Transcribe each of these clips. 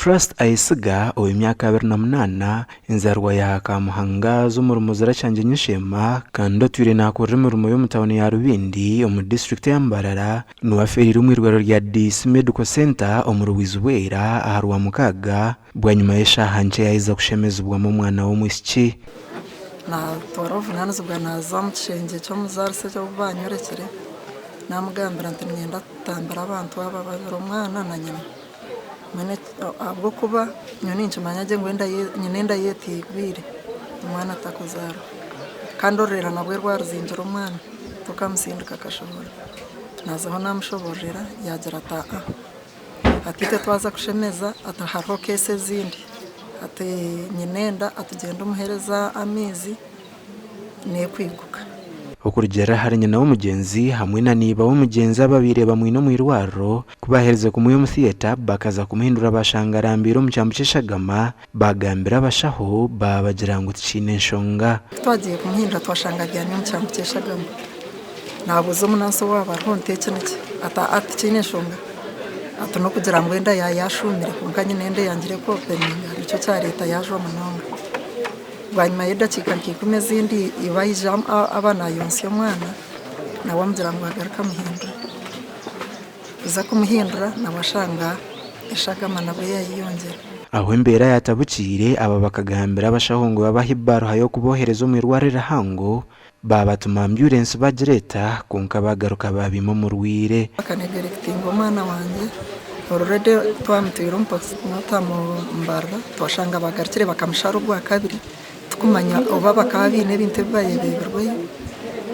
Trust Ayesiga ow'emyaka 28, enzaarwa ya Kamuhanga z'omuri Muzira Kyangye Nyishema kandi otwire naakorera emirimo y'omu tauni ya Rubindi omu disiturikiti eya Mbarara niwe afeereire omu irwariro rya Diisi Medical Centre omuri Bwizibwera aha Rwamukaaga bwanyima y'eshaaha nkye yaaheza kushemezibwamu omwana w'omwishiki. Naatwara obuvunaanizibwa naaza omu kishengye ky'omuzaarisa eki obu baanyorekire, naamugambira nti niinyenda kutambira abantu aba babiri omwana na nyina. Mbwenu ahabw'okuba nyowe ninkimanya gye ngu nyina enda ye tigwire omwana atakuzaarwa kandi orureera nabwo rwaruzingira omwana tokamusindika akashohora. Naazaho naamushoboororera yaagira ati aa hati itwe twaza kushemeza ati hariho keesi ezindi ati nyina enda ati gyenda omuheereze amaizi neekwiguka. Okurugiirira ahari nyina w'omugyenzi hamwe na niiba w'omugyenzi ababaire bamwine omu irwariro, ku baaherize kumwiha omu theatre bakaza kumuhindura baashanga arambiire omu kyambu ky'eshagama, baagambira abashaho baabagira ngu tikiine nshonga. Ku twagiire kumuhindura twashanga abyami omu kyambu ky'eshagama. Naabuuza omunansi owaabo ariho nti eki niki? Ati aa tikiine nshonga. Ati n'okugira ngu enda yaawe yaashuumire kwonka nyine enda eyangire ku openinga nikyo kyareeta yaajwa munonga. Bwanyima y'edakiika nka ikumi ezindi iba aija aba naayontsya omwana, nawe amugira ngu agaruke amuhindure. Kuza kumuhindura nawe ashanga eshagama nabwo yaayeyongyera. Ahu embeera yaatabukiire, aba bakagambira abashaho ngu babahe ebaruha y'okuboohereza omu irwariro erihango, baabatuma ambyurensi bagireeta kwonka baagaruka baabiima omurwaire. Bakanegerekitinga omwana wangye already twamutwire omu postmortem Mbarara twashanga bagarukire bakamushara ogwakabiri tikumanya oba bakaba baine ebintu ebi bayebeebirweyo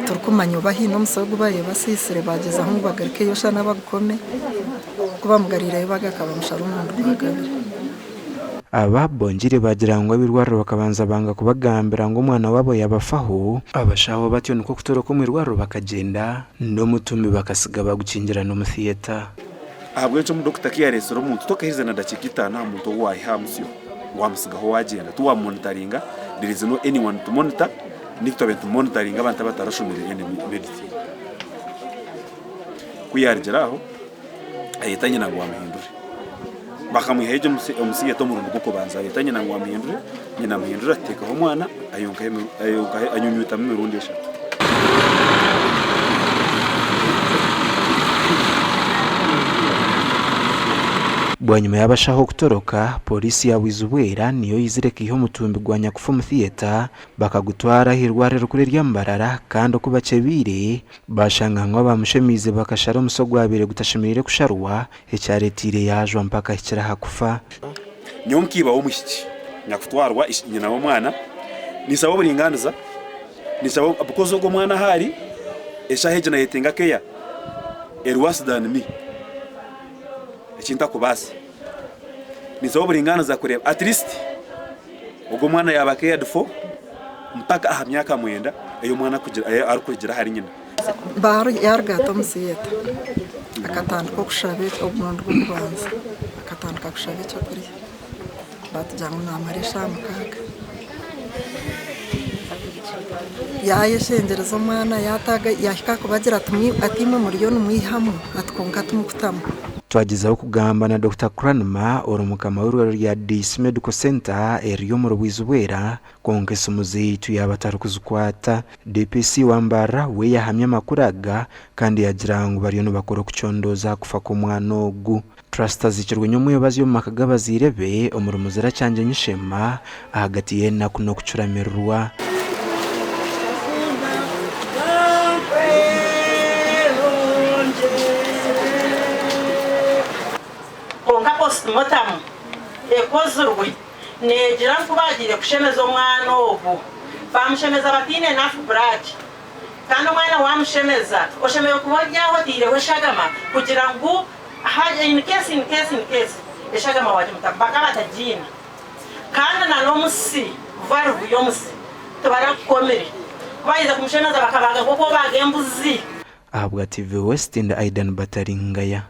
turikumanya oba haine omusi ogu bayebasiisire bagyezaho ngu bagarukeyo shana bagukome ku bamugariireyo bagaruka bamushara omurundi gwakabiri. Aba bongyeire baagira ngu ab'eirwariro bakabanza banga kubagambira ngu omwana waabo yaabafaho. Abashaho batyo nikwo kutoroka omu irwariro bakagyenda n'omutumbi bakasiga bagukingirana omu theatre. Ahabw'enki omudokita ku yareetsire omuntu tokaherize na dakiika itaano aha muntu ou waayiha aha musyo waamutsigaho waagyenda tiwaamumonitaringa there is no anyone to monitor naitwe twabaire nitumonitaringa abantu abatarashomire any medicine. Ku yaarugire aho ayeta nyina ngu amuhindure. Bakamwihayo gye omu theatre omurundi gw'okubanza ayeta nyina ngu amuhindure, nyina amuhindura ateekaho omwana ayonkaho anyunyutamu emirundi eshatu. Bwanyima y'abashaho kutoroka, Pooriisi ya Bwizibwera niyo eizire ekaiha omutumbi gwa nyakufa omu theatre bakagutwara ah'eirwariro erikuru erya Mbarara kandi oku bakyebiire Baashanga ngu abaamushemeize bakashara omusi ogwabaire gutashemereire kusharwa, ekyareeteire yaajwa mpaka ahikire aha kufa. Nyowe nk'iba w'omwishiki nyakutwarwa nyina w'omwana, ninsaba oburingaaniza, ninsaba because ogwo omwana ahu ari, eshaaha egi nayetenga care eri worse than me, eki ntakubaasa. Ninsaba oburingaaniza kureeba at least ogwo omwana yaaba cared for mpaka aha myaka mwenda ei omwana arikugira ahari nyina. Yaaruga ati omu theatre akatandika okushaba omurundi gw'okubanza akatandika kushaba ekyokurya baatugira ngu naamara eshaaha mukaaga yaayeshengyereza omwana yaataaga yaahika aha kubagira ati imwe muriyo nimwihamu ati kwonka timukutamu. Twagyezaho kugamba na Dokita Cranmer ori mukama w'eirwariro rya Diisi Medical Centre eriri omuri Bwizibwera kwonka esimu zeitu yaaba atarikuzikwata. DPC wa Mbarara we yahamya amakuru aga kandi yagira ngu bariyo nibakora okucondooza aha kufa kw'omwana ogu. Trust aziikirwe nyomwebazi omu maka g'abazaire be omuri Muzira Kyangye Nyishema ahagati y'enaku n'okucuramirirwa. Kwonka postmortem ekozirwe neegira ngu ku baagiire kushemeza omwana ogwo, baamushemeza bataine enough blood. Kandi omwana waamushemeza, oshemereire kuba ori aho otaireho eshagama kugira ngu in case, in case, in case eshagama waagimutamu. Bakaba batagiine. Kandi na n'omusi, valve y'omusi tibaragukomire. Ku baaherize kumushemeza bakabaaga nk'oku obaaga embuzi. Ahabwa TV West ndi Aidan Bataringaya.